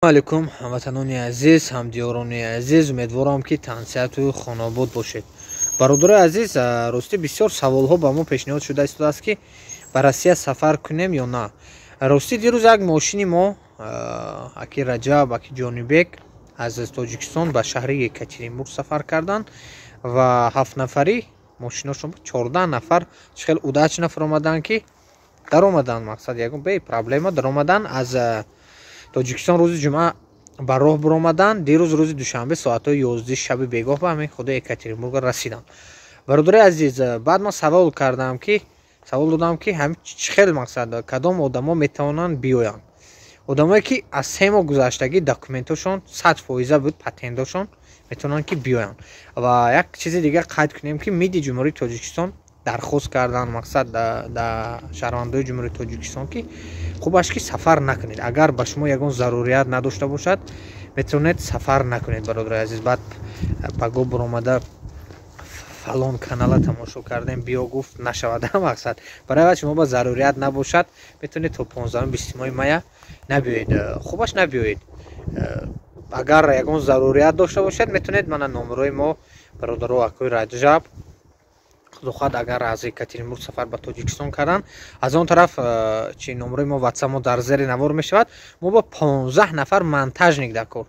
Алейкум, ҳамватанони азиз, ҳамдиёрони азиз. Умедворам, ки тансиҳату хонобод бошед. Бародарои азиз, ростӣ бисёр саволҳо ба мо пешниҳод шуда истодааст, ки ба Россия сафар кунем ё на. Ростӣ, дирӯз як мошини мо, аки Раҷаб, аки Ҷонибек, аз Тоҷикистон ба шаҳри Екатеринбург сафар карданд ва ҳафтнафарӣ мошиношон, 14 нафар чӣ хел удачно фаромаданд, ки даромаданд, мақсад, ягон бе проблема даромаданд. Аз Тоҷикистон рӯзи ҷумъа ба роҳ биромаданд, дирӯз, рӯзи душанбе, соатҳои 11 шаби бегоҳ ба ҳамин худи Екатеринбург расиданд. Бародари азиз, баъд ман савол кардам, ки савол додам, ки ҳами чӣ хел, мақсад, кадом одамо метавонанд биёянд. Одамое ки аз 3 моҳ гузаштагӣ документошон 100 фоиза буд, патентошон, метавонанд ки биёянд. Ва як чизи дигар қайд кунем, ки МИДи Ҷумҳурии Тоҷикистон дархост карданд, мақсад, да шаҳрвандои Ҷумҳурии Тоҷикистон, ки хубаш ки сафар накунед. Агар ба шумо ягон зарурият надошта бошад, метавонед сафар накунед, бародари азиз. Баъд паго биромада фалон канала тамошо кардем, биё гуфт, нашавад. Мақсад, барои вай шумо ба зарурият набошад, метавонед то 15-20 моҳи мая набиёед, хубаш набиёед. Агар ягон зарурият дошта бошед, метавонед. Мана номерои мо, бародаро, акои Раҷаб, худохоҳад, агар аз Екатеринбург сафар ба Тоҷикистон карданд, аз он тараф чи номерои мо, ватсап мо дар зери навор мешавад. Мо бо 15 нафар монтажник дар кор,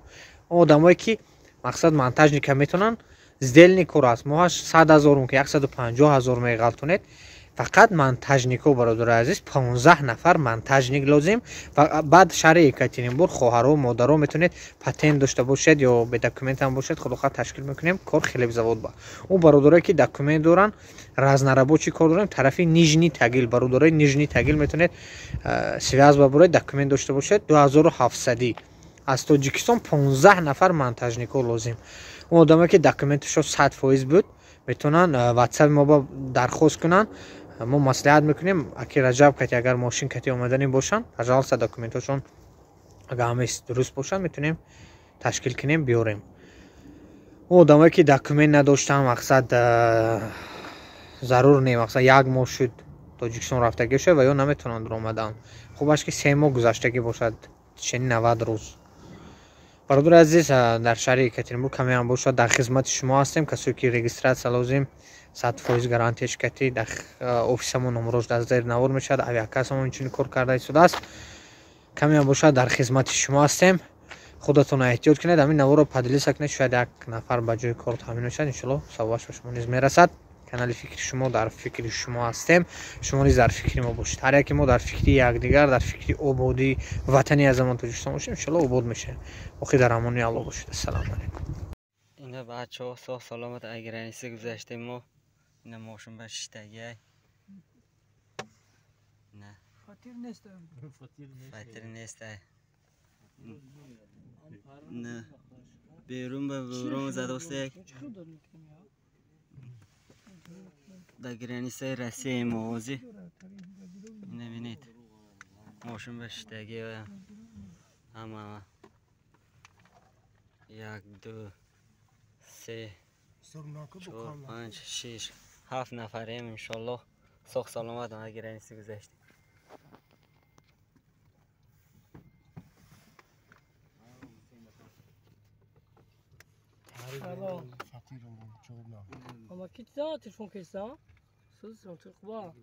одамое ки, мақсад, монтажника метавонанд, сдельный кор аст, моҳаш 100 000, мумкин 150 000 меғалтонед. Фақат монтажнико, бародари азиз, 15 нафар монтажник лозим. Ва баъд шаҳри Екатеринбург хоҳаро, модаро метавонед, патент дошта бошед ё бедокумент ҳам бошед, худохоҳад, ташкил мекунем кор хлебзавод ба. Ӯ бародарое ки документ доранд, разнорабочий кор дорем тарафи Нижний Тагил. Бародарои Нижний Тагил метавонед связь бабуред, документ дошта бошед, 2700. Аз Тоҷикистон 15 нафар монтажнико лозим. Он одамое ки документашо 100% буд, метавонанд ватсаби мо ба дархост кунанд, мо маслиҳат мекунем. Аки Раҷаб кати агар мошин кати омаданӣ бошанд, пожалуйста, документҳошон агар ҳамаи дуруст бошанд, метавонем ташкил кунем, биёрем. Он одамое ки документ надоштанд, мақсад, зарур не, мақсад, як моҳ шуд Тоҷикистон рафтагӣ шуд ва ё наметавонанд омадан, хубаш ки 3 моҳ гузаштагӣ бошад, течение 90 рӯз. Бародари азиз, дар шаҳри Екатеринбург камеам бошад, дар хизмати шумо ҳастем. Касое ки регистрация лозим, 100% гарантияш кати дар офисамон, номерош дар зери навор мешавад. Авиакассамон инчунин кор карда истодааст. Камеам бошад, дар хизмати шумо ҳастем. Худатонро эҳтиёт кунед, ҳамин наворро поделиться кунед, шояд як нафар ба ҷои кор таъмин мешавад. Иншоалло, савобаш ба шумо низ мерасад. Канали Фикри шумо, дар фикри шумо ҳастем, шумо низ дар фикри мо бошед. Ҳар яке мо дар фикри якдигар, дар фикри ободии ватани азамон Тоҷикистон бошем, иншоалло, обод мешавем. Охир, дар амони Алло бошед. Ассалому алайкум. Ина, бачаҳо, соҳ саломат ай граница гузаштем мо. Ина, мошин ба шиштагиай. На. Фатир нест. Фатир нест. На. Берун ба берун задостек. Дар границаи Россия мовози. Ина бинед. Мошин ба шиштагиай. Ҳама. Як, ду, се, чор, панҷ, шиш, ҳафт нафарем. Иншоллоҳ, соҳ саломат ама граница гузаштем. Алло. Ама ки телефон кеса? Сӯз хуба.